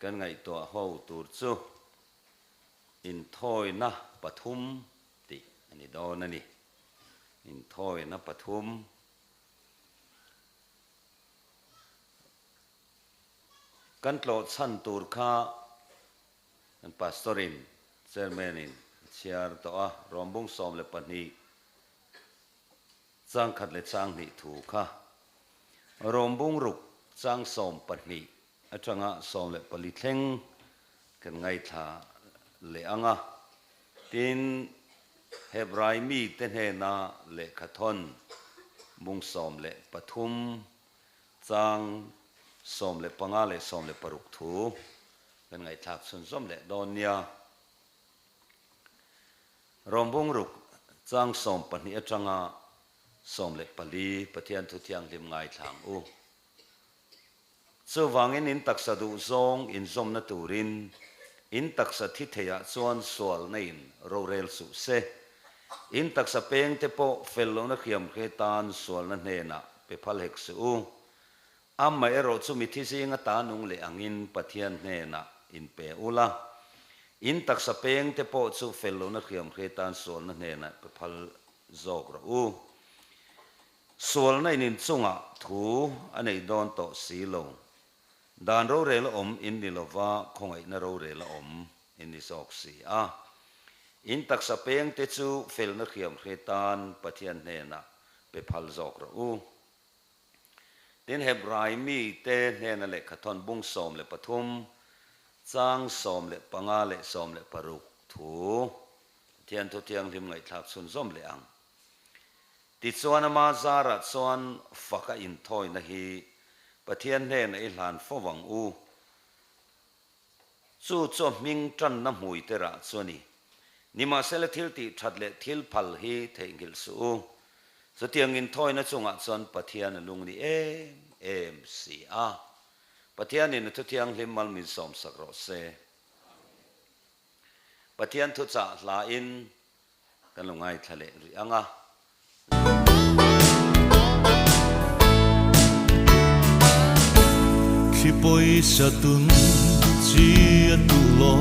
Kan ngaihtuah ho tur chu inthawina pathum tih a ni dawn a ni. Inthawina pathum. Kan tlawh chhan tur kha kan Pastor in, Chairman in a chhiar tawh a, Rawmbung 12 chang khat leh chang hnih thu kha Rawmbung ruk chang 12 atanga 14 thleng kan ngaithla leh ang a. Tin, Hebrai mite hnena lehkhathawn bung 13 chang 15 leh 16 thu kan ngaihthlak chhunzawm leh dawn nia. Rawmbung ruk chang 12 atanga 14 Pathian thu thianghlim ngaithlang u. Chuvangin in taksa duh zawng inzawmna turin in taksa thi theiah chuan sualna in rorel suh se. In taksa pengte pawh fel lohna hriamhre tan sualna hnenah pe phal hek suh u. Amaherawh chu mithi zinga ta nung leh angin Pathian hnenah in pe ula. In taksa pengte pawh chu fel lohna hriamhre tan sualna hnenah pe phal zawk rawh u. Sualna in inchungah thu a nei dawn tawh si lo. Dan rorel a awm in ni lova, khawngaihna rorel a awm in ni zawk si a. In taksa pengte chu felna hriamhre tan Pathian hnenah pe phal zawk rawh u. Tin, Hebrai mite hnena lehkhathawn bung 13, chang 15 leh 16 thu Pathian thu thianghlim ngaihthlak chhunzawm leh ang. Tichuan ama zarah chuan fak a inthawina hi Pathian hnenah i hlan fo ang u. Chu chu a hming tanna hmui te rah chu a ni. Nimahsela thil tih that leh thil phal hi theihnghilh suh u. Chutiang inthawina chungah chuan Pathian a lung ni em em si a. Pathianin a thu thianghlim mal min sawmsak rawh se. Pathian thuchah hlain Kan lo ngaithla leh rih ang a. Thli pawisa tun chi a tuh lo,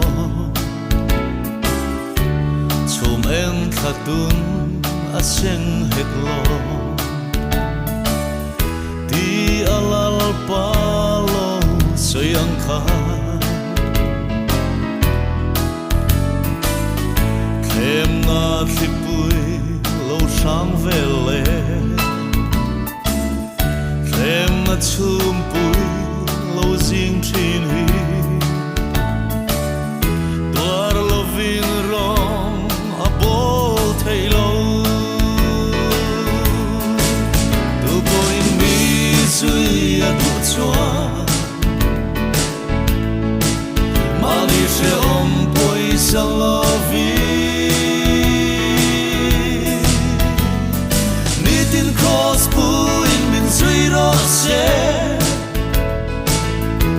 chhum eng thla tun a seng hek lo. Ti a lalpa lo sawi ang kha. Thlemna thlipui lo hrang vel le, Thlemna chhumpui lo zing thin hi, Tuar lovin rawng a bawl thei lo. Tu pawhin mi zui a duh chuan, Mahni hrehawm pawisa lovin Nitin Kraws puin min zui rawh se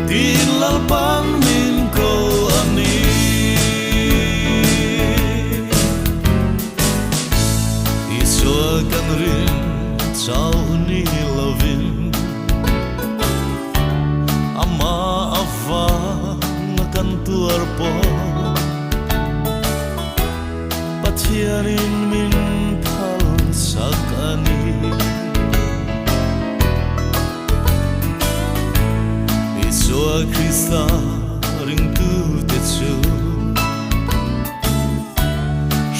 Tiin Lalpan min ko a ni. Isua kan rin chauh ni lovin. Amah avang a kan tuar pawh Pathianin min phal sak a ni. Isua Krista ringtute chu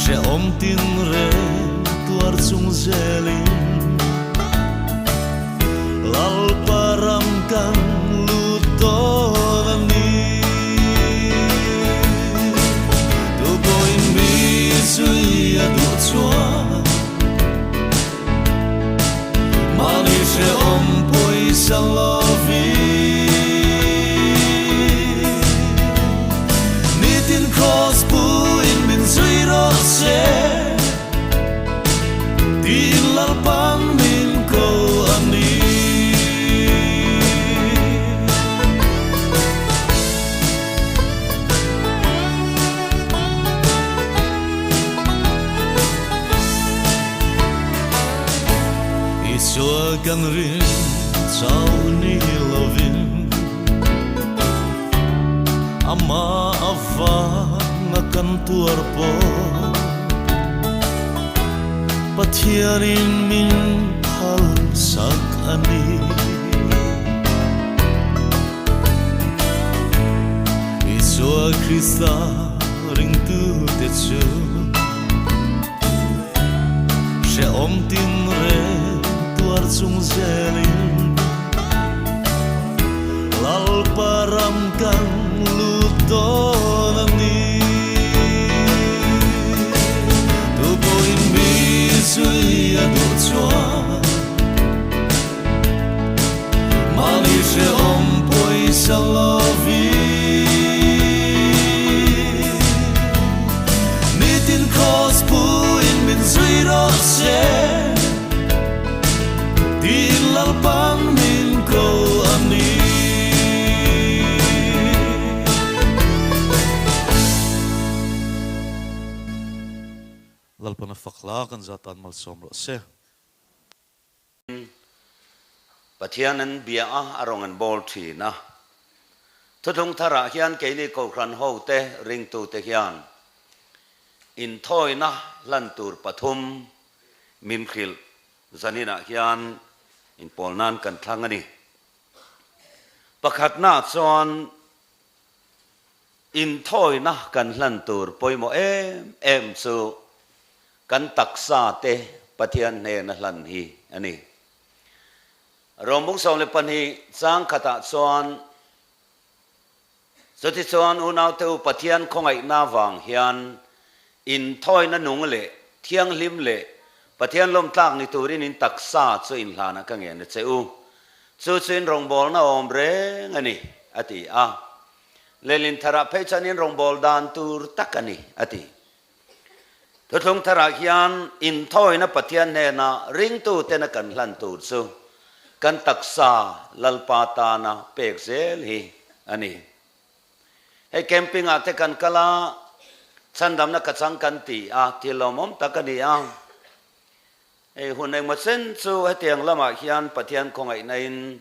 hrehawm tinreng tuar chung zelin Lalpa ram kan lut dawn a ni. Tu pawhin mi zui a duh chuan mahni hrehawm pawisa lovin nitin kraws puin min zui rawh se. Tiin Lalpan min ko a ni. Isua kan rin chauh ni lovin. Amah avanga kan tuar pawh Pathianin min phal sak a ni. Isua Krista ringtute chu hrehawm tinreng tuar chung zelin Lalpa ram kan lut dawn a ni. Tu pawhin mi zui a duh chuan Mahni hrehawm pawisa lovin Nitin kraws puin min zui rawh se Tiin Lalpan min ko a ni. Lalpan a fak hla kan zatan malsawm rawh se. Pathian an bia a, a rawn an bawl thin a. Thuthlung tharah hian keini Kohhran hote ringtute hian inthawina hlan tur pathum min hrilh zaninah hian inpawl nan kan thlang a ni. Pakhatnaah chuan Inthawina kan hlan tur pawimawh em em chu kan taksa te Pathian hnena hlan hi a ni. Rawmbung 12 chang khatah chuan, Chutichuan unaute u Pathian khawngaihna vang hian inthawina nung leh thianghlim leh Pathian lawmtlak ni turin in taksa chu inhlanah ka ngen a che u. Chu chu in rawngbawlna awm reng a ni, a ti a. Lehlin tharah phei chuan in rawngbâwl dan tur tak a ni, a ti. Thuthlung tharah hian inthawina Pathian hnena ringtutena kan hlan tur chu kan taksa Lalpa tana pek zel hi a ni. Hei camping-ah te kan kal a, chhandamna ka chang kan ti a, thil lawmawm tak a ni a. Hei hun engmaw chen chu hetiang lamah hian Pathian khawngaihna-in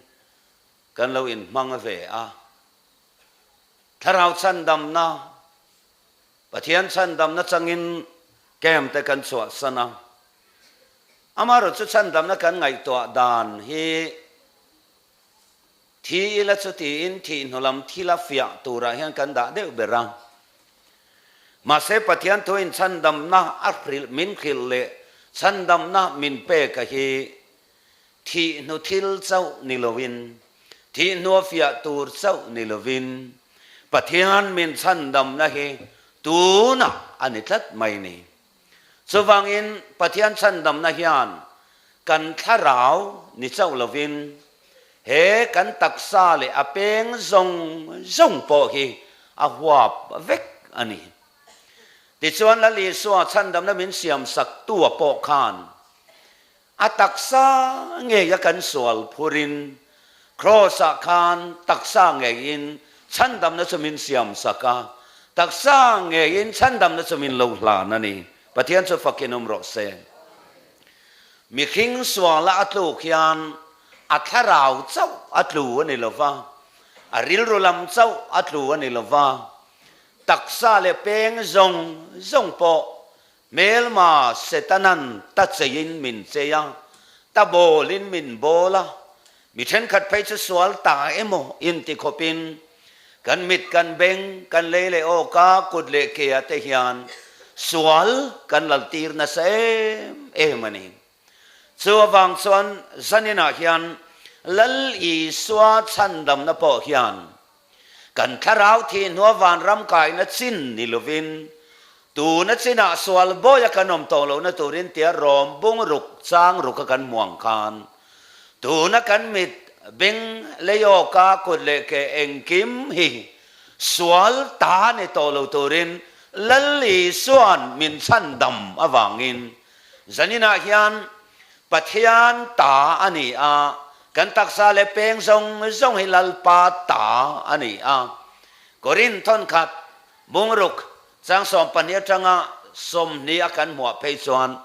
kan lo inhmang ve a. Thlarau chhandamna, Pathian chhandamna changin camp te kan chhuahsan a. Amaherawhchu chu chhandamna kan ngaihtuah dan hi thi ila chu tiin thih hnu lam thila fiah turah hian kan dah deuh ber a. Mahse Pathian thuin chhandamna a hrilh min hrilh leh chhandamna min pek a hi Thih hnu thil chauh ni loin, thih hnua fiah tur chauh ni lovin, Pathian min chhandamna hi tunah a ni tlat mai ni. Chuvangin Pathian chhandamna hian kan thlarau ni chauh lovin, he kan taksa leh a peng zawng zawng pawh hi a huap vek a ni. Tichuan Lal Isua chhandamna min siamsak tua pawh khan A taksa ngei a kan sual phurin Kraws-ah khan taksa ngeiin chhandamna chu min siamsak a, taksa ngeiin chhandamna chu min lo hlan a ni. Pathian chu fakin awm rawh se. Mihring suala a tluk hian a thlarau chauh a tlu a ni lo va, a rilru lam chauh a tlu a ni lo va, taksa leh peng zawng zawng pawh Hmelma Setanan ta cheiin min chei a, ta bawlin min bawl a, mi thenkhat phei chu sual ta emaw inti khawpin kan mit kan beng, kan lei leh awka, kut leh kea te hian sual kan laltir nasa em em a ni. Chu avang chuan zaninah hian Lal Isua chhandamna pawh hian kan thlarau thih hnua vanram kaina chin ni lovin tuna chinah sual bawia kan awm tawh lohna turin tia rawm bung ruk chang ruka kan hmuang khan tuna kan mit beng lei awka kut leh ke engkim hi sual ta ni tawh lo turin Lal Isua'n min chhandam avangin Zaninah hian Pathian ta a ni a, kan taksa leh peng zawng zawng hi Lalpa ta a ni a. Korinth thawnkhat bungruk chang 12 atanga 20 a kan hmuah phei chuan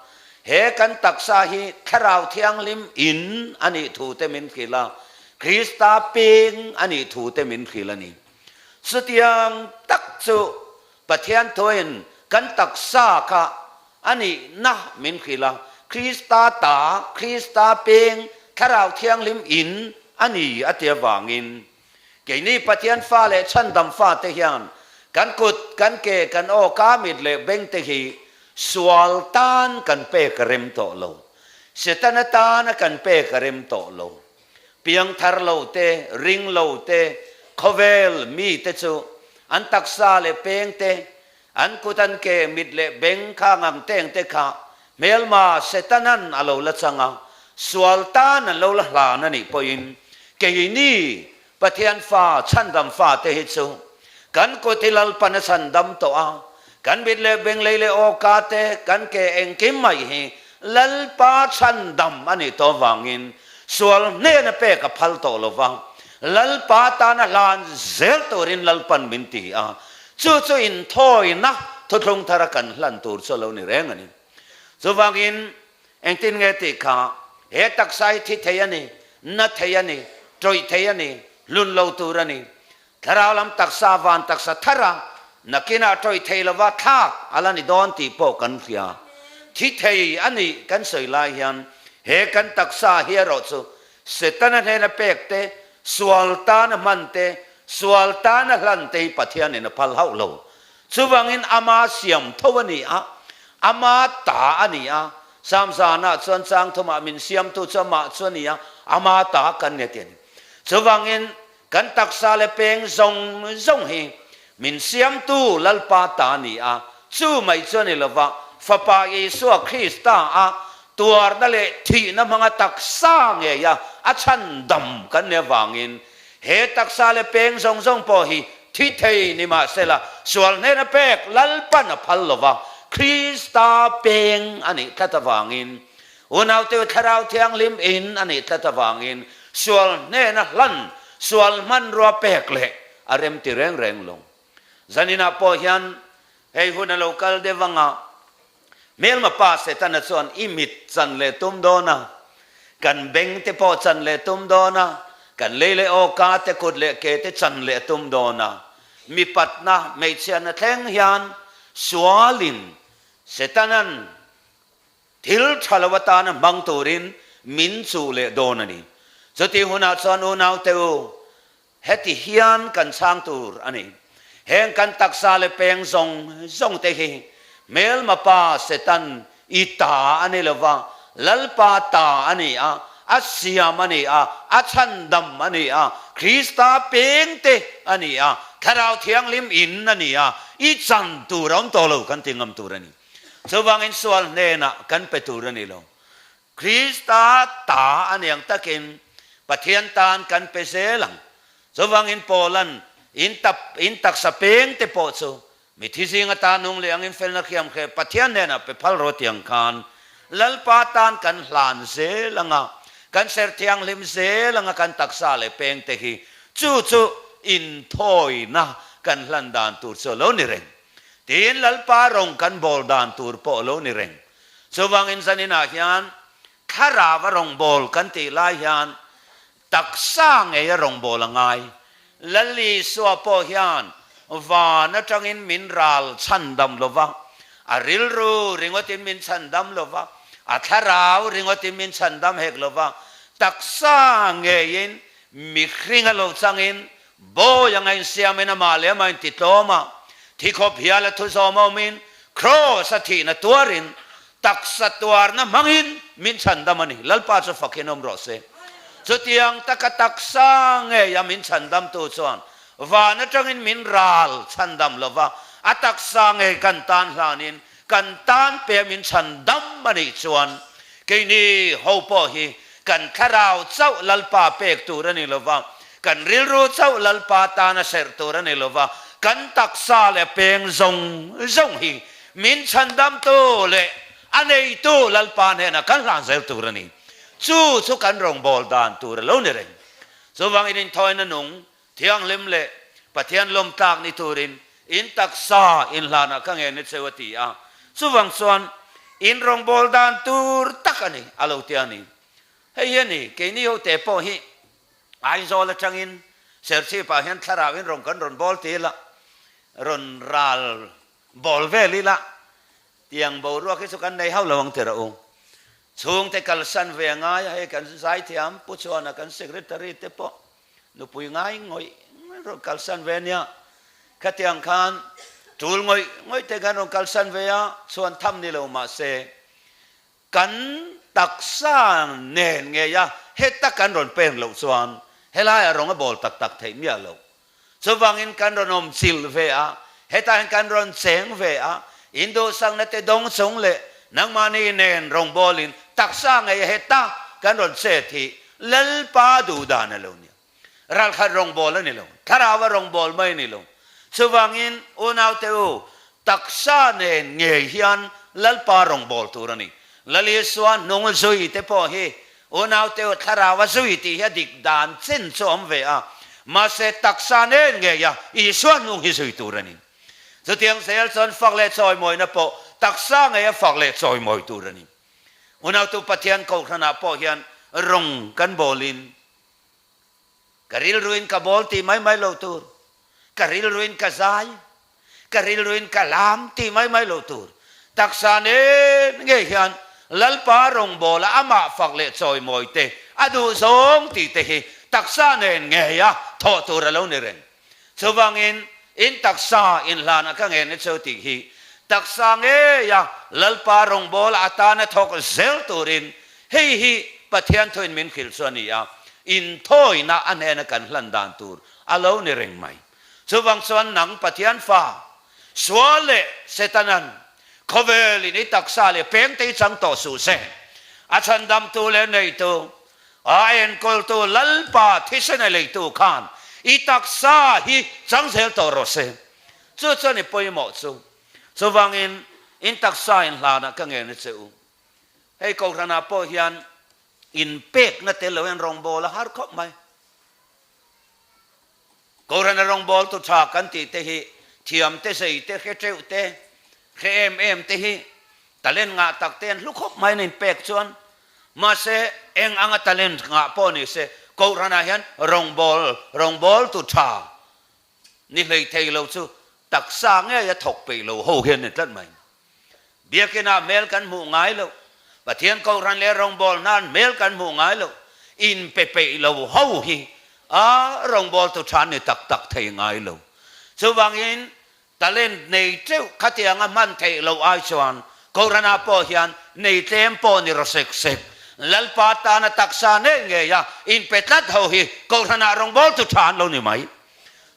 he kan taksa hi Thlarau Thianghlim in a nih thu te min hrilh a, Krista peng a nih thu te min hrilh a ni. Chutiang tak chu Pathian thuin kan taksa kha a nihna min hrilh a, Krista ta, Krista peng, Thlarau Thianghlim in a ni a ti avangin keini Pathian fa leh chhandam fate hian kan kut, kan ke, kan aw, ka mit leh beng te hi sual tan kan pek a rem tawh lo. Setana tana kan pek a rem tawh lo. Piangthar lo te, ring lo te, khawvel mi te chu an taksa leh peng te, an kut an ke, mit leh beng kha ngang teng te kha hmelma Setanan a lo la chang a, sual tan an lo la hlan a nih pawhin keini Pathian fa, chhandam fa te hi chu kan kut hi Lalpan a chhandam tawh a, kan mit leh beng lei leh awka te, kan ke engkim mai hi Lalpa chhandam a nih tawh avangin sual hnena pek a phal tawh lo va, Lalpa tana hlan zel turin Lalpan min ti a, chu chu inthawina thuthlung thara kan hlan tur chu a lo ni reng a ni. Chuvangin Engtin nge tih kha he taksa hi thi thei a ni, na thei a ni, tawih thei a ni, hlun lo tur a ni. Thlarau lam taksa van taksa thar a, nakinah tawih thei lova thlak a la ni dawn tih pawh kan hria. Thi thei a nih kan sawi lai hian he kan taksa hi erawh chu Setana hnena pek te, sual tana hman te, sual tana hlan te hi Pathianin a phal hauh lo. Chuvangin ama siam tho a ni a, ama ta a ni a, Samzana chuan chang thumah min siamtu chu amah chu a ni a, ama ta kan ni a ti a ni. Chuvangin kan taksa leh peng zawng zawng hi min siamtu Lalpa ta a ni a, chu mai chu a ni lova, Fapa Isua Krista a tuarna leh thihna hmanga taksa ngeia a chhandam kan ni avangin He taksa leh peng zawng zawng pawh hi thi thei ni mahsela sual hnena pek Lalpan a phal lova, Krista peng a nih tlat avangin, unaute Thlarau Thianghlim in a nih tlat avangin sual hnena hlan, sual hmanrua pek leh a remti reng reng lo. Zaninah pawh hian hei hun a lo kal deuh anga, Hmelma pa Setana chuan i mit chan leh tum dawn a, kan beng te pawh chan leh tum dawn a, kan lei leh aw ka te kut leh ke te chan leh tum dawn a. Mipatna hmeichhiatna thleng hian sualin Setanan thil tha lo atana hmang turin min chuh leh dawn a ni. Chuti hunah chuan unaute u, Heti hian kan chhang tur a ni. Heng kan taksa leh peng zawng zawng te hi hmelma pa Setan i ta a ni lova, Lalpa ta a ni a, a siam a ni a, a chhandam a ni a, Krista peng te a ni a, Thlarau Thianghlim in a ni a, i chan tur a awm tawh lo kan ti ngam tur a ni. Chuvangin sual hnenah kan pe tur a ni lo. Krista ta a niang takin Pathian tan kan pe zel ang. Chuvangin Paula'n in tap in taksa peng te pawh chu mithi zing ata nung leh angin felna hriam hreh Pathian hnenah pe phal rawh tiang khan Lalpa tan kan hlan zel anga, kan ser thianghlim zel anga kan taksa leh peng te hi chu chu inthawina kan hlan dan tur chu a lo ni reng. Tiin Lalpa rawng kan bawl dan tur pawh a lo ni reng. Chuvangin zaninah hian thlarau a rawngbâwl kan tih lai hian taksa ngei a rawngbâwl a ngai. Lal Isua pawh hian van atangin min ral chhandam lo va, a rilru ringawtin min chhandam lo va, a thlarau ringawtin min chhandam hek lo va, taksa ngeiin mihring a lo changin Bawi anga insiamin amah leh amah intitlawm a, thi khawp hial a thu zawm awmin Kraws a thihna tuarin taksa tuarna hmangin min chhandam a ni. Lalpa chu fakin awm rawh se. Chutiang taka taksa ngeia min chhandamtu chuan van atangin min ral chhandam lova, a taksa ngei kan tan hlanin kan tan pe min chhandam a nih chuan keini ho pawh hi kan thlarau chauh Lalpa pek tur a ni lova, kan rilru chauh Lalpa tana serh tur a ni lova, kan taksa leh peng zawng zawng hi min chhandamtu leh a neitu Lalpa hnenah kan hlan zel tur a ni. Chu chu kan rawngbâwl dan tur a lo ni reng. Chuvangin inthawina nung Thianghlim leh Pathian lawm tlak ni turin in taksa in hlanah ka ngen ni cheu a ti a. Chuvang chuan in rawngbâwl dan tur tak a ni, a lo ti a ni. Hei hi a ni, keini ho te pawh hi Aizawl atangin Serchhip ah hian thlarau in rawn kan rawn bawl til a. Rawn ral bawl vel ila, tiang boruak hi chu kan nei hauh lo ang tirh a u. Chhungte kalsan ve a ngai a, hei kan zaithiam Pu Chhuana kan secretary te pawh nupui ngai ngawih ngawih rawn kalsan ve a nia. Khatiang khan tul ngawih ngawih te khan rawn kalsan ve a, chhuan tham ni lo mahse Kan taksa nen ngeia heta kan rawn peng loh chuan helaiah rawng a bawl tak tak theih miah lo. Chuvangin kan rawn awm chilh ve a, hetah hian kan rawn cheng ve a, induhsakna te dawng chung leh nangmahni nen rawngbawlin taksa ngeia heta kan rawn chet hi Lalpa duhdan a lo nia. Ralkhat rawngbâwl a ni lo, Thlarauva rawngbâwl mai a ni lo. Chuvangin, unaute u, taksa nen ngei hian Lalpa rawngbâwl tur a ni. Lal Isua hnung zui te pawh hi unaute u, Thlarauva zui tih hi a dik dan chin chu a awm ve a, mahse taksa nen ngeia Isua hnung hi zui tur a ni. Chutiang zel chuan fak leh chawimawina pawh taksa ngeia fak leh chawimawi tur a ni. Unautu Pathian kohhranah pawh hian rawng kan bâwlin, Ka rilruin ka bawl tih mai mai lo tur, ka rilruin ka zai, ka rilruin ka lam tih mai mai lo tur. Taksa nen ngei hian Lalpa rawngbawla amah fak leh chawimawi te a duh zawng tih te hi taksa nen ngeia thawh tur a lo ni reng. Chuvangin in taksa inhlanah ka ngen e cheu tih hi taksa ngeia Lalpa rawngbawla atana thawk zel turin hei hi Pathian thuin min hrilh chu a ni a, inthawina a hnena kan hlan dan tur a lo ni reng mai. Chuvang chuan nang Pathian fa, sual leh Setanan khawvelin i taksa leh pengte i chang tawh suh se, a chhandamtu leh neitu, A enkawltu Lalpa thisen a leitu khan i taksa hi chang zel tawh rawh se. Chu chuan i pawimawh chu. Chuvangin in taksa in hlanah ka ngen a che u. Hei Kohhranah pawh hian inpekna tel lo hian rawngbâwl a har khawp mai. Kohhrana rawngbâwltu tha kan tih te hi thiam te, zei te, hre teuh te, hre em em te hi talent ngah tak te an hlu khawp mai an inpek chuan. Mahse, eng anga talent ngah pawh ni se, Kohhranah hian rawngbâwl, rawngbâwltu tha ni hlei thei lo chu taksa ngeia thawk peih lo ho hian ni tlat mai. Biakinah hmel kan hmuh ngai lo, Pathian Kohhran leh rawngbâwl hnan hmel kan hmuh ngai lo, inpe peih lo ho hi a rawngbâwltu tha ni tak tak thei ngai lo. Chuvangin talent nei teuh khatianga hman theih loh ai chuan Kohhranah pawh hian nei tlem pawh ni raw sek sek. Lalpa tana taksa ngei ngeia inpe tlat ho hi Kohhranah rawngbâwltu tha an lo ni mai.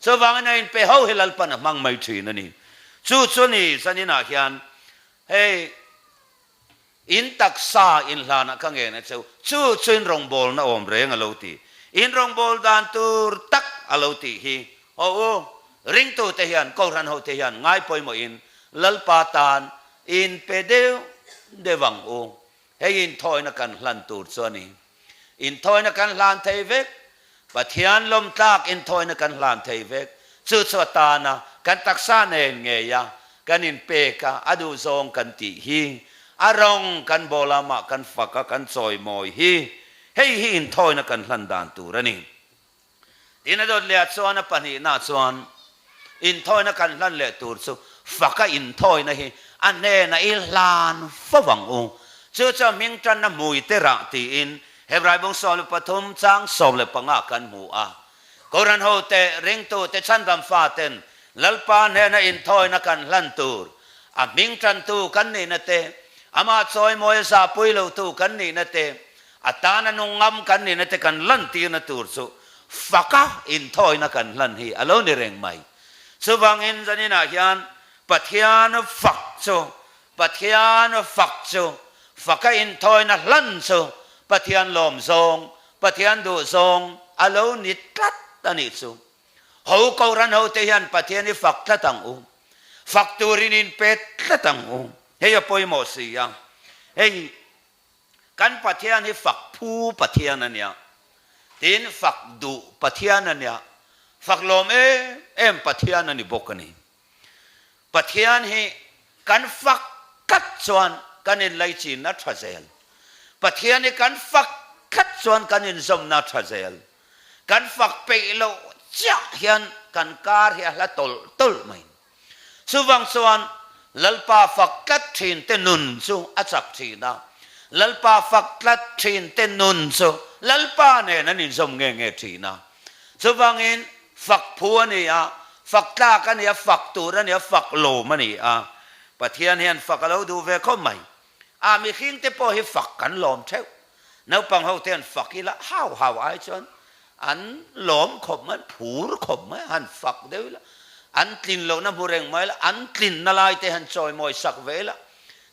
Chuvangin a inpe ho hi Lalpan a hmang mai thin a ni. Chu chu ni zaninah hian hei in taksa inhlanah ka ngen a cheu, chu chu in rawngbawlna awm reng a lo ti. In rawngbâwl dan tur tak a lo tih hi haw u, ringtute hian, Kohhran hote hian ngai pawimawhin Lalpa tan inpe deuh deuh ang u. Hei inthawina kan hlan tur chu a ni. Inthawina kan hlan thei vek. Pathian lawmtlak inthawina kan hlan thei vek. Chu chu atana kan taksa nen ngei a, kan inpek a, a duhzawng kan tih hi, a rawng kan bawl a, amah kan fak a, kan chawimawi hi, hei hi inthawina kan hlan dan tur a ni. Tin a dawt leh ah chuan a pahnihna chuan inthawina kan hlan leh tur chu faka inthawina hi a hnenah i hlan fo ang u. Chu chuan hming tanna hmui te rah tiin Hebrai bung 13 chang 15 kan hmu a. Kohhran hote, ringtute, chhandam faten Lalpa hnena inthawina kan hlan tur a hming tantu kan nihna te, amah chawimawi a zahpui lotu kan nihna te, A tana nung ngam kan nihna te kan lantirna tur chu faka inthawina kan hlan hi a lo ni reng mai. Chuvangin zaninah hian Pathian fak chu, Pathian fak chu, faka inthawina hlan chu Pathian lawm zawng, Pathian duh zawng a lo ni tlat a nih chu. Ho Kohhran hote hian Pathian hi fak tlat ang u. Fak turin inpe tlat ang u. Hei a pawimawh si a. Hei. Kan Pathian hi fak phu Pathian a nia, tin fak duh Pathian a nia, fak lawm em em Pathian a ni bawk a ni. Pathian hi kan fak tlat chuan kan inlaichinna tha zel. Pathian hi kan fak tlat chuan kan inzawmna tha zel. Kan fak peih loh chiah hian kan kar hi a hla tawlh tawlh mai. Chuvang chuan Lalpa fak tlat thin te nun chu a chak thin a, Lalpa fak tlat thin te nun chu Lalpa nen an inzawm nge nge thin a. Chuvangin fak phu a ni a, fak tlak a ni a, fak tur a ni a, fak lawm a ni a. Pathian hian fak a lo duh ve khawp mai. A mihring te pawh hi fak kan lawm theuh. Naupang ho te an fak ila hau hau ai chuan an lawm khawp mai, an phur khawp mai, han fak deuh ila, an tlin lohna hmu reng mai ila, an tlinna lai te han chawimawi sak ve ila,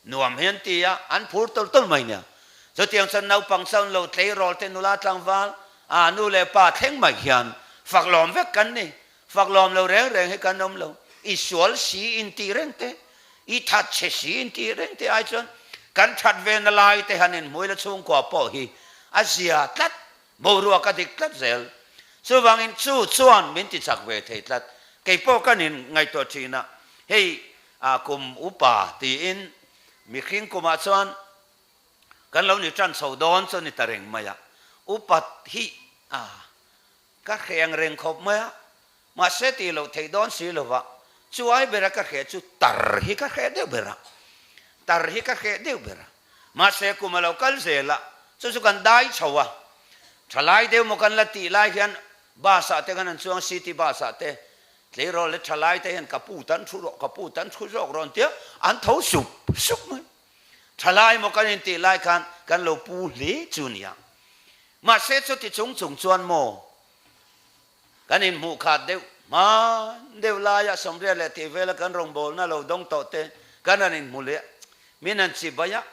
nuam hi an ti a, an phur tawlh tawlh mai nia. Chutiang chuan naupang chuan lo tleirawl te nula tlangval, a nu leh pa thleng mai hian fak lawm vek kan ni. Fak lawm lo reng reng hi kan awm lo. I sual si in tih reng te, i that chhe si in tih reng te ai chuan kan that ve na lai te han inhmui la chhungkua pawh hi a zia tlat, boruak a dik tlat zel. Chuvangin chu chuan min ti chak ve thei tlat. Kei pawh kan in ngaihtuah thin a, hei kum upa tiin mihring kumah chuan kan lo ni tan chho dawn chu ni ta reng mai a, upat hi a Ka hreng reng khawp mai a, mahse tih loh theih dawn si lova, chu ai bera ka hreh chu tar hi ka hreh deuh ber a, tar hi ka hreh deuh ber a, mahse kum a lo kal zel a, chu chu kan dai chho a, thalai deuh maw kan la tih lai hian bus ah te khan an chuang city bus ah te tleirawl leh thalai te hian ka pu tan thu rawh, ka pu tan thu zawk rawn tia an tho sup sup mai, thalai maw kan intih lai khan kan lo pu hle chu nia. Mahse chuti chung chung chuan maw kan inhmuh khat deuh hman deuh laia sawmriat leh tih vela kan rawngbawlna lo dawng tawh te kan han inhmu leh a, min han chi bai a,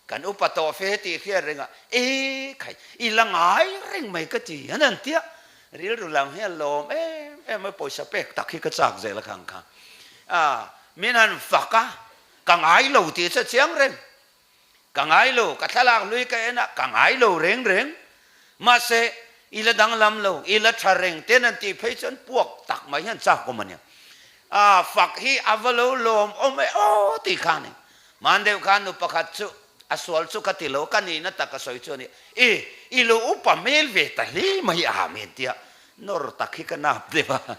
kan upa tawh fe tih hriat reng a, e khai i la ngai reng mai ka ti an han tia, rilru lam hi a lawm em em mai, pawisa pek tak hi ka chak zel a khang kha a, min han fak a, ka ngai lo tih chu a chiang reng. Ka ngai lo, ka thlalak hlui ka en a, ka ngai lo reng reng. Mahse, i la danglam lo, i la tha reng ten an tih phei chuan puak tak mai hian chak awm a nia. A fak hi a va lo lawm awm e aw tih kha a ni. Hman deuh khan nu pakhat chu a sual chu ka ti lo, ka nihna tak a sawi chu a ni. I, i lo upa hmel ve ta hle mai a min tia, nawr tak hi ka nap deuh a.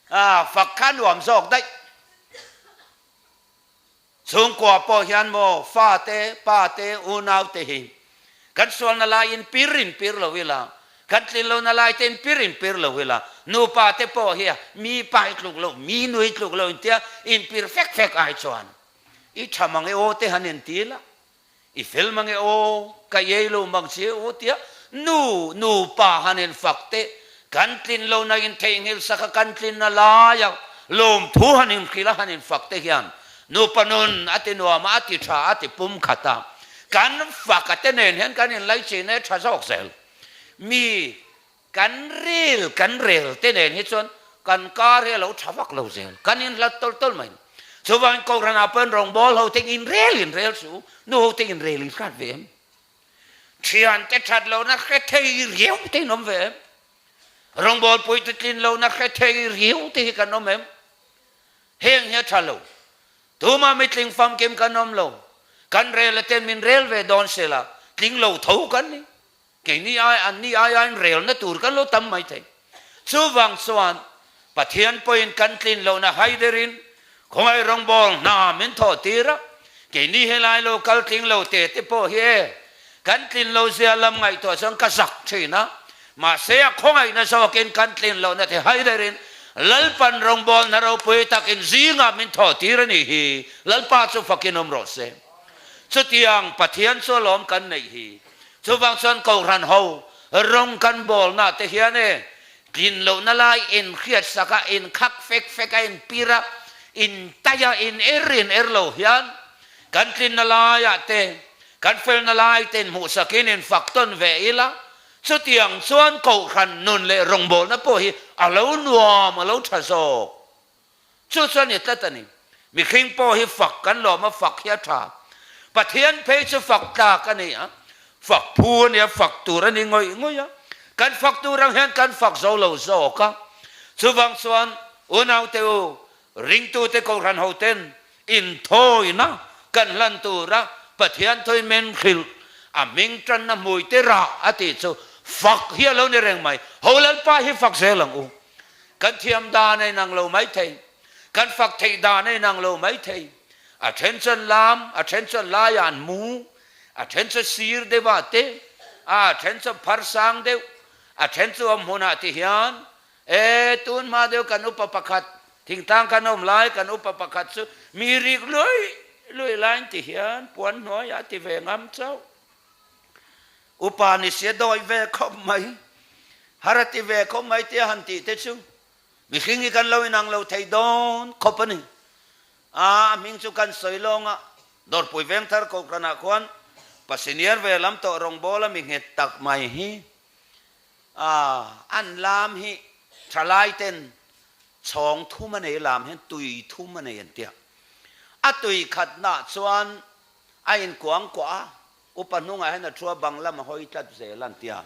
A fak kha nuam zawk daih. Chhungkua pawh hian maw fa te, pa te, unau te hi kan sualna laiin pir in pir lo ila, kan tlin lohna lai te in pir in pir lo ila, nupa te pawh hi mi pa i tluk lo, mi nu i tluk lo intia in pir fek fek ai chuan i tha mang e aw te han inti ila, i fel mang e aw, ka iai lo mang che aw tia nu nupa han infak te kan tlin lohna in theihnghilh sak a kan tlinna laia lawmthu han inhrilh a han infak te hian nupa nun a ti nuam a, a ti tha a ti pum khat a, kan fak a te nen hian kan inlaichin e tha zawk zel. Mi kan ril kan rel te nen hi chuan kan kar hi a lo tha vak lo zel, kan inhlat tawlh tawlh mai. Chuvangin Kohhranah pawhin rawngbâwl ho te inrel inrel suh u, nu ho te inrel inhrat ve em? Thiante that lohna hre thei riau te in awm ve em? Rawngbâwlpui te tlin lohna hre thei riau te hi kan awm em? Heng hi a tha lo. Tumah mitling famkim kan awm lo. Kan rel a ten min rel ve dawn sela, tling lo tho kan ni. Keini ai an ni ai aiin relna tur kan lo tam mai thei. Chuvang chuan Pathian pawhin kan tlin lohna haiderin khawngaih rawngbâwl hna min thawh tir a, keini helai lo kal tling lo te te pawh hi e, kan tlin lo zia lam ngaihtuah chuan ka zak thin a, mahse a khawngaihna zawkin kan tlin lohna te haiderin Lalpan rawngbâwl hna ropui takin zingah min thawh tir a nih hi, Lalpa chu fakin awm rawh se. Chutiang Pathian chu alawm kan neih hi. Chuvang chuan Kohhran ho rawng kan bawlna te hian e tlin lohna lai inhriat sak a, inkhak fek fek a, inpir a, intai a, in er in er lo hian kan tlinna laiah te, kan felna lai te inhmuhsakin infak tawn ve ila, chutiang chuan Kohhran nun leh rawngbawlna pawh hi a lo nuam, a lo tha zawk. Chu chuan i tlat a ni. Mihring pawh hi fak kan lawm a, fak hi a tha. Pathian phei chu fak tlak a ni a, fak phu a ni a, fak tur a ni ngawih ngawih a. Kan fak tur ang hian kan fak zo lo zawk a. Chuvang chuan unaute u, ringtute Kohhran hoten inthawina kan hlan tura Pathian thuin min hrilh, a hming tanna hmuite rah a tih chu fak hi a lo ni reng mai. Ho Lalpa hi fak zel ang u. Kan thiam dan a inang lo mai thei. Kan fak theih dan a inang lo mai thei. A then chuan lam, a then chuan laiah an mu, a then chu sir deuhah te, a then chu phar sang deuh, a then chu awm hmunah ti hian e tun hma deuh kan upa pakhat thingtlang kan awm lai kan upa pakhat chu mi rik luih luih laiin ti hian puan hnuaiah a ti ve ngam chauh. Upa ni sia dawi ve khawp mai, har a ti ve khawp mai tia han tih te chu mihring hi kan lo inang lo thei dawn khawp a ni. A hming chu kan sawi lawng a, Dawrpui Vengthar Kohhranah khuan Pasiniar ve lam tawh rawngbawla mi nghet tak mai hi a an lam hi thalai ten chhawng thum a nei lam hian tui thum a nei an tia. A tui khatnah chuan a inkuang kuah a, upa hnungah hian a thu a bang lam a hawi tlat zel an tia.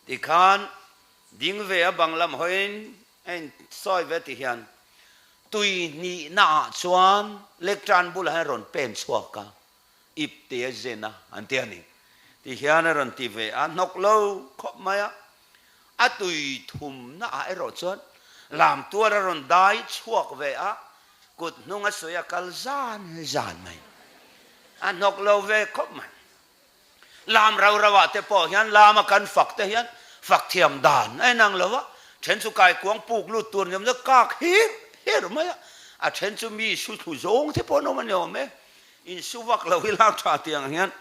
Tikhan ding ve a bang lam hawiin A insawi ve ti hian tui hnihna ah chuan lectern bulah hian rawn pen chhuak a, ip te a zen a an ti a ni. Ti hian a rawn ti ve a, hnawk lo khawp mai a. A tui thumna ah erawh chuan lam tuar a rawn dai chhuak ve a, kut hnung a sawi a kal zan zan mai. A hnawk lo ve khawp mai. Lam rau rau ah te pawh hian lam a kan fak te hian fak thiam dan a inang lo a, then chu kaikuang puk lut tur ni awm chu kak hir hir mai a, a then chu mi su thlu zawng te pawh an awm a ni awm e, in su vak lo hi lak tha tiang hian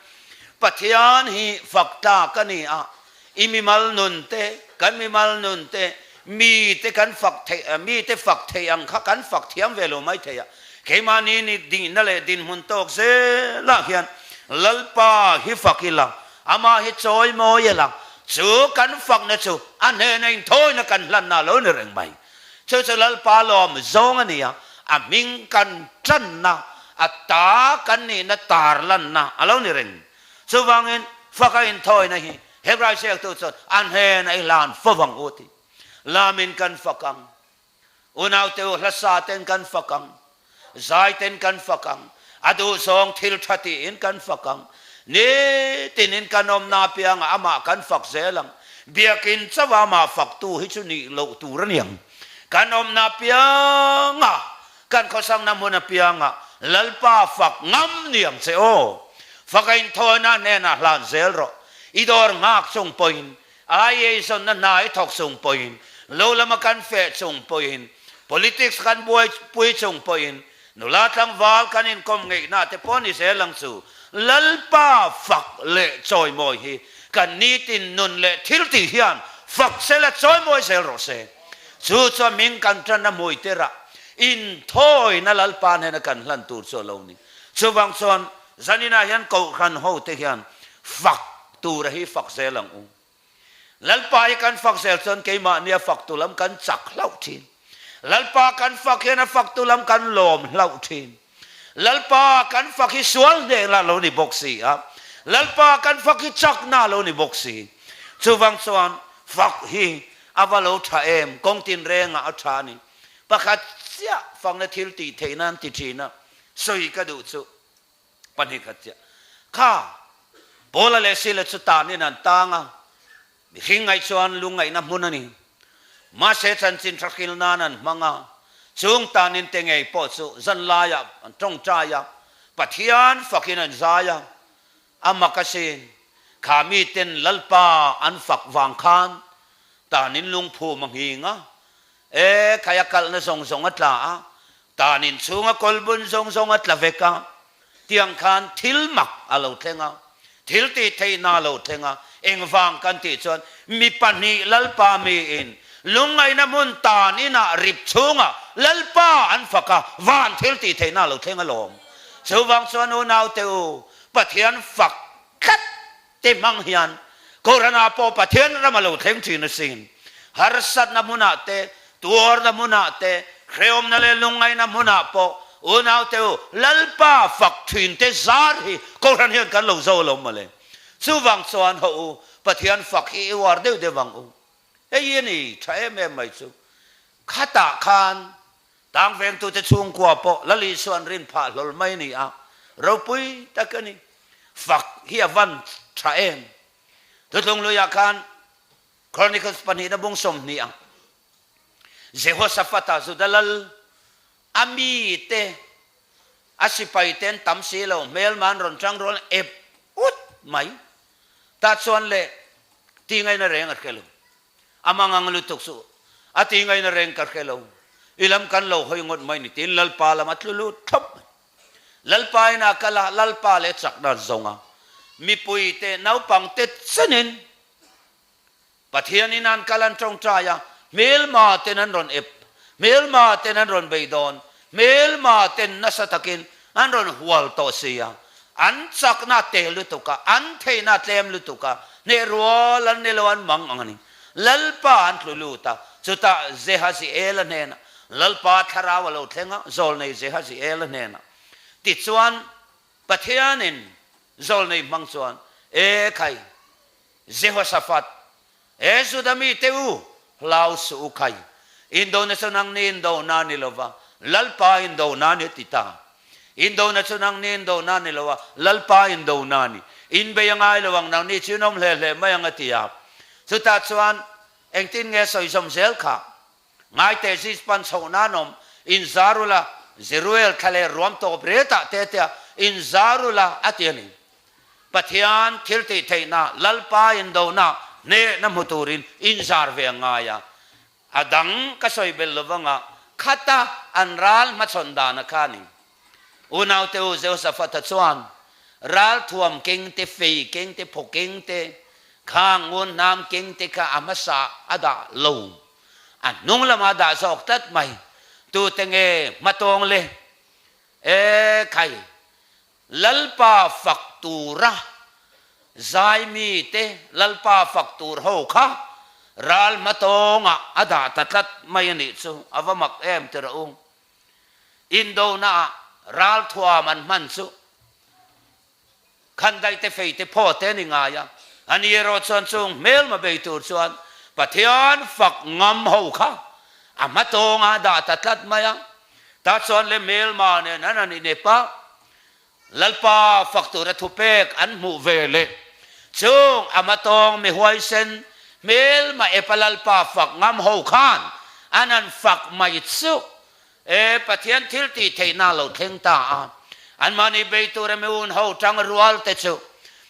Pathian hi fak tlak a ni a, i mimal nun te, kan mimal nun te, mi te kan fak theih, mi te fak theih ang kha kan fak thiam ve lo mai thei a, keimahni ni dihna leh dinhmun tawk zelah hian Lalpa hi fak ila, amah hi chawi mawi ila, chu kan fakna chu a hnena inthawina kan hlanna a lo ni reng mai. Chu chu Lalpa lawm zawng a ni a, a hming kan tanna, a ta kan nihna tarlanna a lo ni reng. Chuvangin faka inthawina hi Hebrai ziaktu chuan a hnena i hlan fo vang u ti. Lamin kan fak ang. Unaute u hlasa ten kan fak ang. Zai ten kan fak ang. A duhzawng thil tha tiin kan fak ang. Nitinin kan awmna apiangah amah kan fak zel ang. Biakin chauha amah faktu hi chu nih loh tur a niang. Kan awmna apiangah Kan khawsangna hmun apiangah Lalpa fak ngam ni ang che aw. Fak a inthawina hnenah hlan zel rawh. I dawr nghak chung pawhin, IA zawnna hna i thawk chung pawhin, lo lama kan feh chung pawhin, politics kan buaipui chung pawhin, nula tlangval kan inkawm ngeihna te pawh ni zel ang chu. Lalpa fak leh chawimawi hi kan nitin nun leh thiltih hian fak sela chawimawi zel rawh se. Chu chuan hming kan tan a hmui tirah inthawina Lalpa hnena kan hlan tur chu a lo ni. Chuvang chuan zaninah hian Kohhran hote hian fak tura hi fak zel ang u. Lalpa hi kan fak zel chuan keimahnia faktu lam kan chak hlauh thin. Lalpa kan fak hian a faktu lam kan lawm hlauh thin. Lalpa kan fak hi sual hnehna a lo ni bawk si a, Lalpa kan fak hi chakna a lo ni bawk si. Chuvang chuan fak hi a va lo tha em, kawng tinrengah a tha a ni. Pakhat chiah fakna thil tih theih nan ti thin a, sawi ka duh chu pahnih khat chiah. Kha, Paula leh Sila chu tanin an tang a, Mihring ngaih chuan lungngaihna hmun a ni. Mahse chanchin tha hril nan an hmang a, chung tanin te ngei pawh chu zan laiah an tawngtai a, Pathian fakin an zai a, a mak asin. Kha miten Lalpa an fak vang khan tanin lungphum a nghing a, e khai a kalhna zawng zawng a tla a, tanin chhunga kawlbun zawng zawng a tla vek a, Tiang khan thil mak a lo thleng a, thil tih theihna a lo thleng a, engvang kan tih chuan mi pahnih Lalpa miin lungngaihna hmun tan inah rip chhungah Lalpa an fak a, van thil tih theihna a lo thleng alawm. Chuvang chuan unaute u, Pathian fak tlat te hmang hian Kohhranah pawh Pathian ram a lo thleng thin asin. Harsatna hmunah te, tuarna hmunah te, hrehawmna leh lungngaihna hmunah pawh unaute u Lalpa fak thin te zar hi Kohhran hian kan lo zo lo mawle. Chuvang chuan hawh u, Pathian fak hi i uar deuh deuh ang u. Hei hi a ni tha em em mai chu. Khatah khan Tang vengtute chhungkua pawh Lal Isuan rin phah hlawl mai a ni a, ropui tak a ni. Fak hi a van tha em? Thuthlung luiah khan Chronicles pahnihna bung 20 ah Jehoshaphat-a Juda lal. A mite, a sipaite an tam si lo, hmelma an rawn tang rual ep ut mai. Tah chuan le ti ngaina reng a hre lo. A mangang lutuk chu a ti ngaina reng ka hre lo. I lam kan lo hawi ngawt mai ni tiin Lalpa lam a tlu lut thlawp mai. Lalpa in a kal a, Lalpa leh chakna zawnga mipuite naupangte chenin Pathianin an kal an tawngtai a, hmelma ten an rawn ep, hmelma ten an rawn bei dawn, hmelma ten nasa takin an rawn hual tawh si a, an chakna te lutuk a, an theihna tlem lutuk a, hneh rual an ni lo an mang ang a ni. Lalpa an tlu lut a, chutah Jehaziela hnenah Lalpa thlarau a lo thleng a, zawlnei Jehaziela hnenah. Tichuan, Pathianin zawlnei hmang chuan, E khai, Jehoshaphat, He Juda mite u, hlau suh u khai. Indona chu nangni indona ni lova, Lalpa indona ni ti ta. Indona chu nangni indona ni lova, Lalpa indona ni. Inbei a ngai lo ang, nangni chu in awm hle hle mai ang a ti a. Chutah chuan engtin nge sawi zawm zel kha? Ngaite Zispan chhoh nan awm, inzar ula, Zeruel thla leh ruam tawp retah te tia inzar ula a ti a ni. Pathian thil tih theihna, Lalpa indona hnehna hmu turin inzar ve a ngai a. A dang ka sawi belh lo vanga khata an ral hmachhawn dana kha a ni. Unaute u Jehoshaphat-a chuan ral thuam keng te, fei keng te, phaw keng te, khang ngun hnam keng te kha a hmasa a dah lo. A hnung lamah a dah zawk tlat mai. Tute nge hmatawng le? E khai, Lalpa fak tura zaimi te, Lalpa fak tur ho kha ral hmatawngah a dah ta tlat mai a nih chu. A va mak em ti rawh u. Indonaah ral thuam an hman chu Khandaih te fei te phaw te a ni ngai a, a ni erawh chuan chung hmelma bei tur chuan Pathian fak ngam ho kha a hmatawngah a dah ta tlat mai a. Tah chuan le hmelma nen an han inep a, Lalpa fak tura thupek an hmuh ve leh chung a hmatawng mi huaisen hmelma epa Lalpa fak ngam ho khan an han fak mai chu E Pathian thil tih theihna lo thleng ta a, anmahni bei tura mi un ho tang rual te chu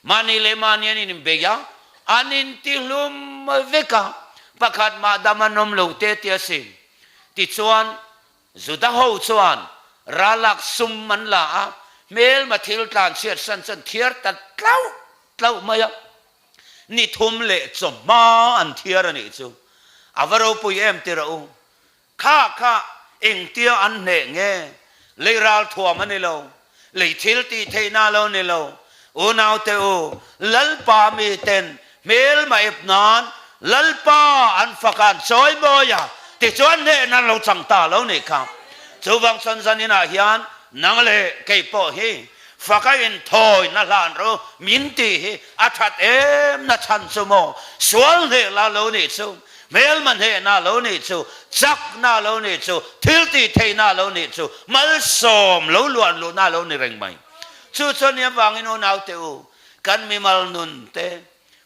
mahni leh mahni an inbei a, an intihlum vek a, pakhat mah dam an awm lo te ti asin. Tichuan, Juda ho chuan ralak sum an la a, hmelma thil tlan chhiat san chuan thiar ta tlauh tlauh mai a, ni thum leh chawhma an thiar a nih chu. A va ropui em ti rawh u. Kha kha engtia an hneh nge? Lei ral thuam a ni lo, lei thil tih theihna lo ni lo. Unaute u, Lalpa miten hmelma ep nan Lalpa an fak a, an chawi mawi a, tichuan hnehna an lo chang ta lo nih kha. Chuvang chuan zaninah hian nang leh kei pawh hi fak a inthawina hlan ru min tih hi a that em na chhan chu maw? Sual hneh la lo nih chu. Hmelma hnehna lo nih chu, chakna lo nih chu, thil tih theihna lo nih chu, malsawm lo luan luhna lo ni reng mai. Chu chuan ni avangin unaute u, kan mimal nun te,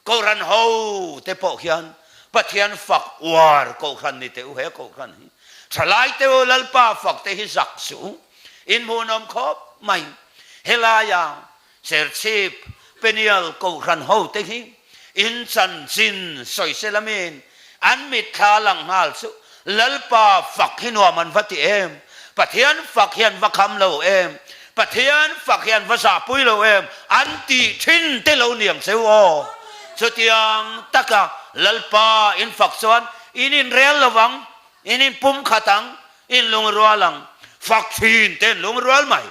Kohhran ho te pawh hian Pathian fak uar Kohhran ni teh u, he Kohhran hi thalai te u Lalpa fak te hi zak suh u, inhmuhnawm khawp mai. Helaia Serchhip Peniel Kohhran hote hi in chanchin sawi lamin an mitthla lang nghal chu Lalpa fak hi nuam an va ti em? Pathian fak hi an va kham lo em? Pathian fak hi an va zahpui lo em? An tih thin te lo niang cheu aw. Chutiang taka Lalpa in fak chuan in inrel lo vang, in inpumkhat ang, in lungrual ang. Fak thin te in lungrual mai.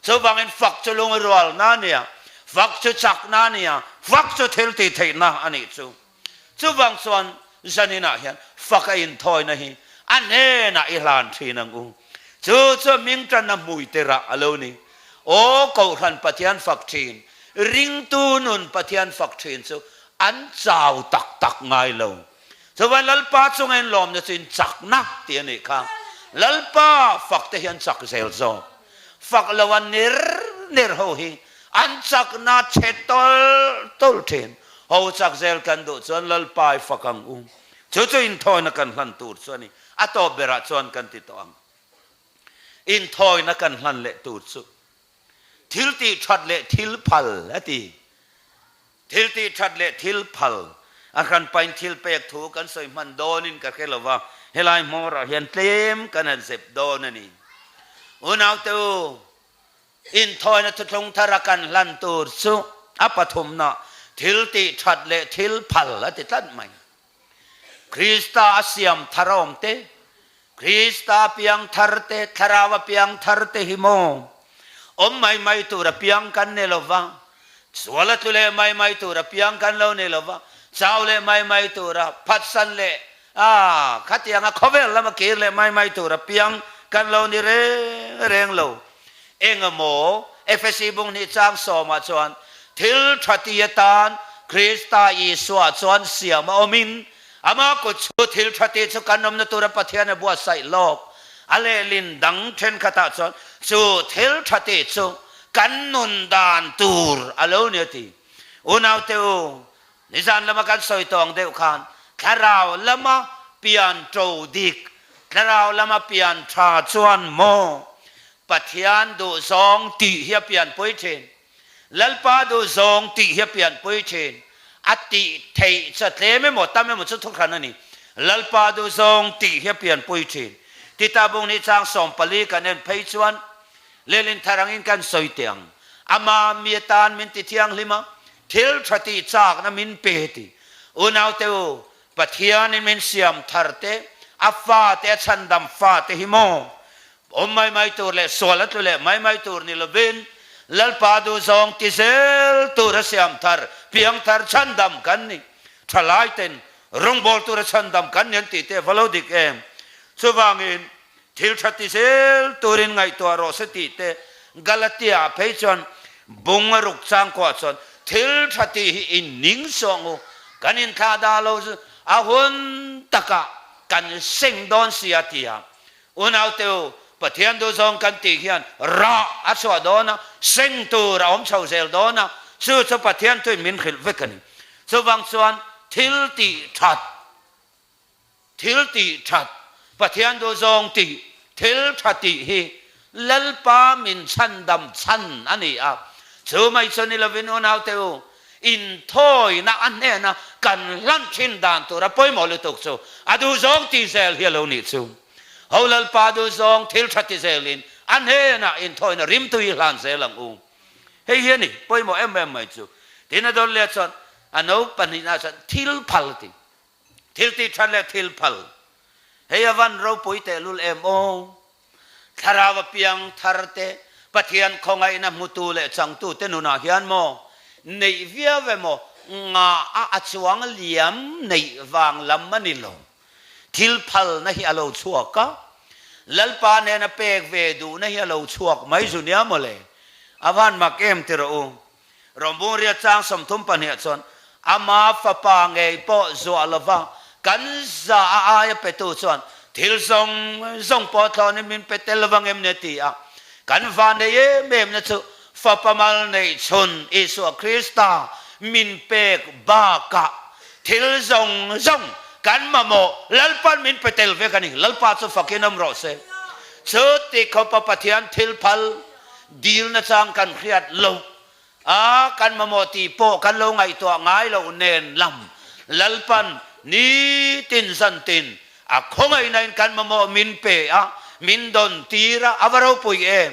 Chuvangin fak chu lungrualna a nia, fak chu chakna a nia, fak chu thil tih theihna a nih chu. Chuvang chuan zaninah hian fak a inthawina hi a hnenah i hlan thin ang u. Chu chu hming tanna hmui te rah a lo ni. Aw Kohhran Pathian fak thin, ringtu nun Pathian fak thin chu an chau tak tak ngai lo. Chuvan Lalpa chunga in lawmna chu in chakna tih a nih kha. Lalpa fak te hian chak zel zawk. Fak lo a ner ner ho hi an chakna chhe tawlh tawlh thin. Ho chak zel kan duh chuan Lalpa i fak ang u. Chu chu inthawina kan hlan tur chu a ni. A tawp berah chuan kan ti tawh ang. Inthawina kan hlan leh tur chu thil tih that leh thil phal a ti. Thil tih that leh thil phal a hran pain thil pek thu kan sawi hman dawnin ka hre lo va, helai hmawrah hian tlem kan han zep dawn a ni. Unaute u, inthawina thuthlung thara kan hlan tur chu a pathumna thil tih that leh thil phal a ti tlat mai. Krista a siam thar a awm te, Krista a piang thar te, Thlarau a piang thar te hi maw? Awm mai mai tur a piang kan ni lo va, sual a tlu leh mai mai tur a piang kan lo ni lo va, chau leh mai mai tur a phatsan leh a khatiang a khawvel lama kir leh mai mai tur a piang kan lo ni reng reng lo. Engemaw Efesi bunghnih chang sawmah chuan thil tha ti atan Krista Isua chuan siam a awmin ama kut chu thil tha ti chu kan awmna tura Pathian a buatsaih lawk. A lehlin dang thenkhatah chuan chu thil tha ti chu kan nun dan tur a lo ni a ti. Unaute u, Nizan lama kan sawi tawng deuh khan thlarau lama pian to dik, thlarau lama pian tha chuan maw Pathian duhzawng tih hi a pianpui thin, Lalpa duhzawng tih hi a pianpui thin, a tih theih chu a tlem emaw tam emaw chu thuhran a ni, Lalpa duhzawng tih hi a pianpui thin. Tita bung ni chang 14 kan en phei chuan Lelin thar angin kan sawi teh ang, ama mi atan min ti thianghlim a, Thil tha tih chakna min pe ti. Unaute u, Pathianin min siam thar te, a fate, a chhandam fate hi maw? Awm mai mai tur leh sual a tlu leh mai mai tur ni lovin, Lalpa duhzawng ti zel tur a siam thar, piang thar chhandam kan ni. Thalai ten rawngbawl tur a chhandam kan ni an tih te va lo dik em? Chuvangin, Thil tha ti zel turin ngaihtuah rawh se tih te Galatia phei chuan bung a ruk chang kuah chuan thil tha tih hi in ning suang u, kan inthlah dah lo chu a hun takah kan seng dawn si a ti a. Unaute u, Pathian duhzawng kan tih hian rah a chhuah dawn a, seng tur a awm chho zel dawn a, chu chu Pathian thuin min hrilh vek a ni. Chuvang chuan thil tih that Thil tih that, Pathian duhzawng tih, thil tha tih hi Lalpa min chhandam chhan a ni a. Chu mai chu ni lovin unaute u, inthawina a hnena kan hlan thin dan tura pawimawh lutuk chu a duhzawng tih zel hi a lo nih chu. Ho Lalpa duhzawng thil tha ti zelin a hnenah inthawina rimtui hlan zel ang u. Hei hi a ni pawimawh em em mai chu. Tin a dawn leh chuan a no pahnihna chuan thil phal tih. Thil tih that leh thil phal. Hei a van ropui tehlul em aw. Thlarau a piang thar te, Pathian khawngaihna hmutu leh changtu te nunah hian maw neih viau emaw ngah a a chuang liam neih vang lam a ni lo. Thil phalna hi a lo chhuak a, Lalpa nena pek ve duhna hi a lo chhuak mai zu nia mawle. A van mak em ti rawh u. Rawngbung riat chang 32 chuan ama fapa ngei pawh zuah lova kan za a aia petu chuan thil zawng zawng pawh thlawnin min pe tel lovang em ni a ti a. Kan van nei em em na chu fapa mal neih chhun Isua Krista min pek bakah thil zawng zawng kan mamawh Lalpan min pe tel vek a ni. Lalpa chu fakin awm rawh se. Chuti khawpa Pathian thil phal Dil nachang kan hriat loh a, kan mamawh tih pawh kan lo ngaihtuah ngai loh nen lam Lalpan nitin zantin a khawngaihnain kan mamawh min pe a, min dawn tir a, a va ropui em?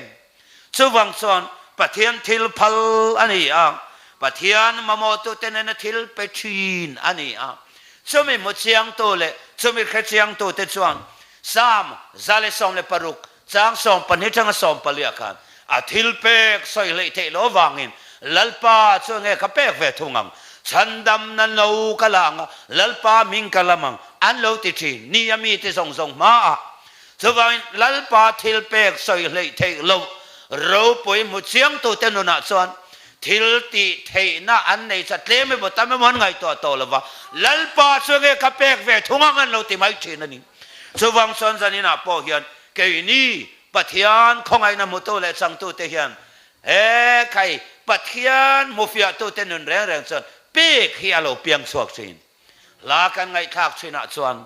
Chuvang chuan Pathian thil phal a ni a, Pathian mamawhtute nena thil pe thin a ni a. Chumi hmu chiangtu leh chumi hre chiangtute chuan Psalm 116 Chang 12 tanga 14 ah khan a thil pek sawi hleih theih loh avangin Lalpa chu enge ka pek ve thung ang, chhandamna no ka la ang a, Lalpa hming ka lam ang an lo ti thin ni a mite zawng zawng hmaah. Chuvangin Lalpa thil pek sawi hleih theih loh ropui hmu chiangtute nunah chuan thil tih theihna an nei chat tlem emaw tam emaw an ngaihtuah tawh lova, Lalpa chu enge ka pek ve thung ang an lo ti mai thin a ni. Chuvang chuan zaninah pawh hian keini Pathian khawngaihna hmutu leh changtute hian he khai Pathian hmufiahtute nun reng reng chuan pek hi a lo piang chhuak thin. Hla kan ngaihthlak thinah chuan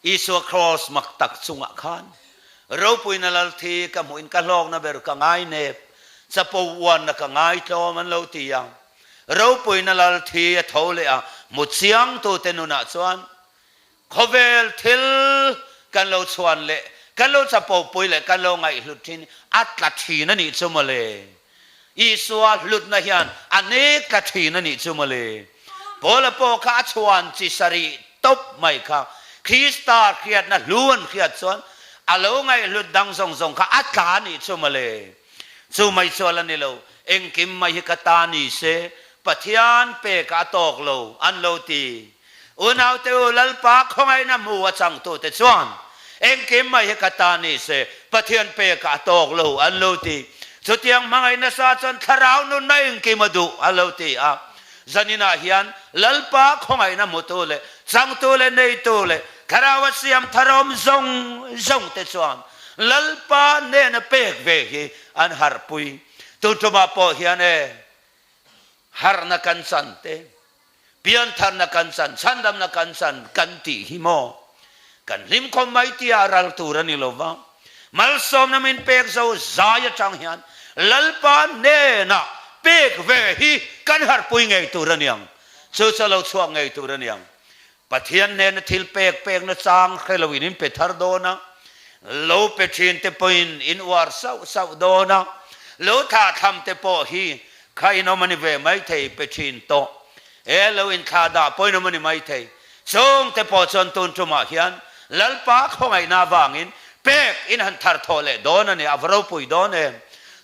Isua Kraws mak tak chungah khan. Ropuina lal thi ka hmuhin ka hlawkna ber ka ngai nep, chapo uanna ka ngai tlawm an lo ti a. Ropuina lal thi a tho leh a, hmu chiangtute nunah chuan khawvel thil kan lo chhuan leh kan lo chapo pui leh kan lo ngaihhlut thin a tla thin a nih chu mawle. Isua hlutna hian a nek tla thin a nih chu mawle. Paula pawh kha a chhuan chi sarih tawp mai kha Krista hriatna hlu an hriat chuan a lo ngaihhlut dang zawng zawng kha a tla a nih chu mawle. Chu mai chual a ni lo, engkim mai hi ka ta ni se, Pathian pekah a tawk lo an lo ti. Unaute u, Lalpa khawngaihna hmu a changtute chuan engkim mai hi ka ta ni se, Pathian pekah a tawk lo an lo ti. Chutiang hmangaih nasa chuan thlarau nunna engkim a duh a lo ti a. Zaninah hian Lalpa khawngaihna hmutu leh changtu leh neitu leh thlarau a siam tharawm zawng zawngte chuan Lalpa hnena pek ve hi an harhpui. Tun tumah pawh hian e, harhna kan chan te, piantharna kan chan, chhandamna kan chan kan tih hi maw? Kan hlimkhawm mai tia a ral tur a ni lo va. Malsawmna min pek zo zai atang hian Lalpa hnena pek ve hi kan harhpui ngei tur a niang. Chu chu a lo chhuak ngei tur a niang. Pathian hnena thil pek pekna chang hre loin in pe thar dawn a, lo pe thin te pawhin in uar sauh sauh dawn a, lo thlah tham te pawh hi kha in awm a ni ve mai thei pe thin tawh e, lo inthlah dah pawhin awm a ni mai thei. Chung te pawh chuan tun tumah hian Lalpa khawngaihna avangin pek in han thar thawh leh dawn a ni, a va ropui dawn em.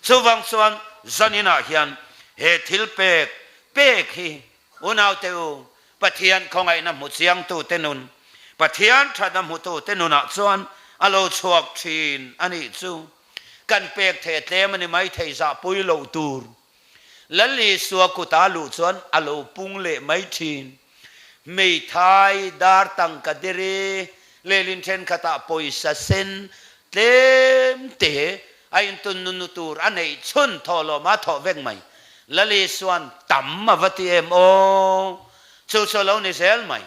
Chuvang chuan zaninah hian he thil pek pek hi Unaute u, Pathian khawngaihna hmu chiangtute nun, Pathian thatna hmutute nunah chuan a lo chhuak thin a nih chu. Kan pek thei a tlem a ni mai thei zahpui loh tur. Lal Isua kuta luh chuan a lo pung leh mai thin. Hmeithai, dar tangka dere, lehlin thenkhatah pawisa sen tlem te a intun nunu tur a neih chhun thawhlawm a thawh vek mai. Lal Isuan tam a va ti em aw? Chu chu a lo ni zel mai.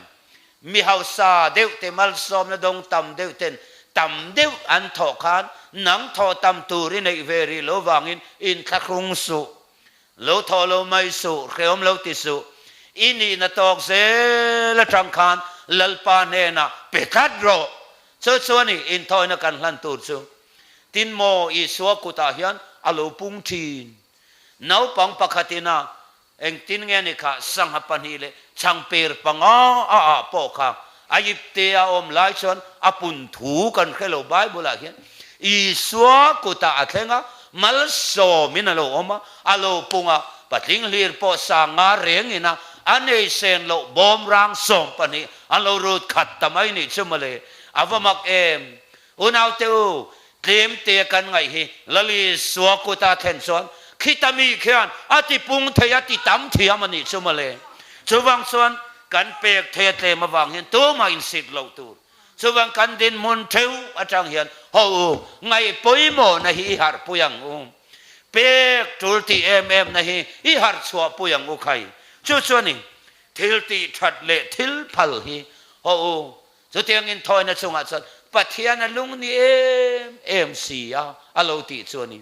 Mi hausa deuh te malsawmna dawng tam deuh ten tam deuh an thawh khan nang thawh tam tur i neih ve rih lo vangin inthlahrung suh. Lo thawh lo mai suh, hrehawm lo ti suh. I nihna tawk zel atang khan Lalpa hnenah pe tlat rawh. Chu chu a ni inthawina kan hlan tur chu. Tin maw Isua kutah hian a lo pung thin. Naupang pakhatin a engtin nge ni kha sangha pahnih leh changper panga a ah pawh kha a ipte a awm lai chuan a pun thu kan hre lo Bible ah hian Isua kutah a thleng a, malsawmin a lo awm a, a lo pung a, patling hlir pawh sanga rengin a a nei sen loh bawmrang 12 an lo rut khat ta mai nih chu mawle, a va mak em! Unaute u, tlem te kan ngaih hi Lal Isua kuta thlen chuan khita mi khian a ti pung thei a ti tam thiam a nih chu mawle. Chuvang chuan kan pek thei a tlem avang hian tumah insit loh tur. Chuvang kan dinhmun theuh atang hian ho u, ngaih pawimawhna hi i harh pui ang u. Pek tul tih em em na hi i harh chhuah pui ang u khai. Chu chuan i thil tih that leh thil phal hi ho u, Chutiang inthawina chungah chuan Pathian a lung ni em em si a, a lo tih chu a ni.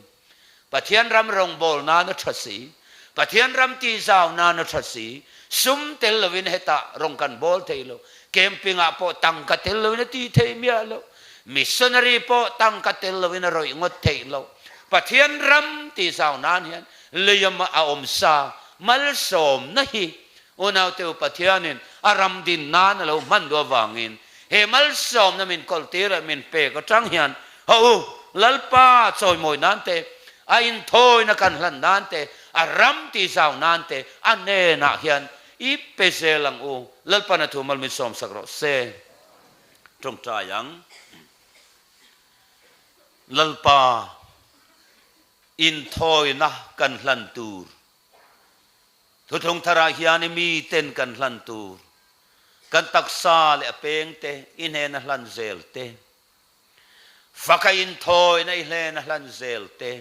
Pathian ram rawngbâwl nân a ṭha si, Pathian ram tihzau nân a ṭha si, sum tel lovin hetah rawng kan bâwl thei lo, camping-ah pawh tangka tel lovin a ti thei miah lo, missionary pawh tangka tel lovin a rawih ngawt theih lo. Pathian ram tihzau nân hian leiam a awm sa malsawmna hi Unaute u Pathianin a ram din nan a lo hman duh avangin he malsawmna min kawltir leh min pek atang hian haw u, Lalpa chawimawi nan te, a inthawina kan hlan nan te, a ram tihzau nan te a hnenah hian i pe zel ang u. Lalpan a thu mal min sawmsak rawh se. Tawngtai ang. Lalpa inthawina kan hlan tur Thuthlung tharah hian i miten kan hlan tur, kan taksa leh a pengte i hnena hlan zel te, faka inthawina i hnena hlan zel te,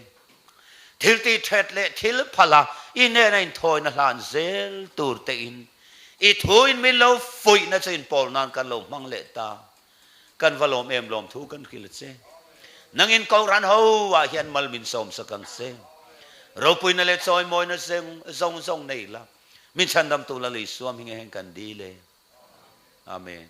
thil tihthet leh thil phala i hnena inthawina hlan zel tur tein i thuin min lo fuihna chu inpawl nan kan lo hmang leh ta. Kan va lawm em lawm thu kan hrilh a che. Nangin Kohhran ho ah hian mal min sawmsak ang che. Ropuina leh chawimawina zawng zawng nei la, min chhandamtu Lal Isua hming heng kan dil e. Amen.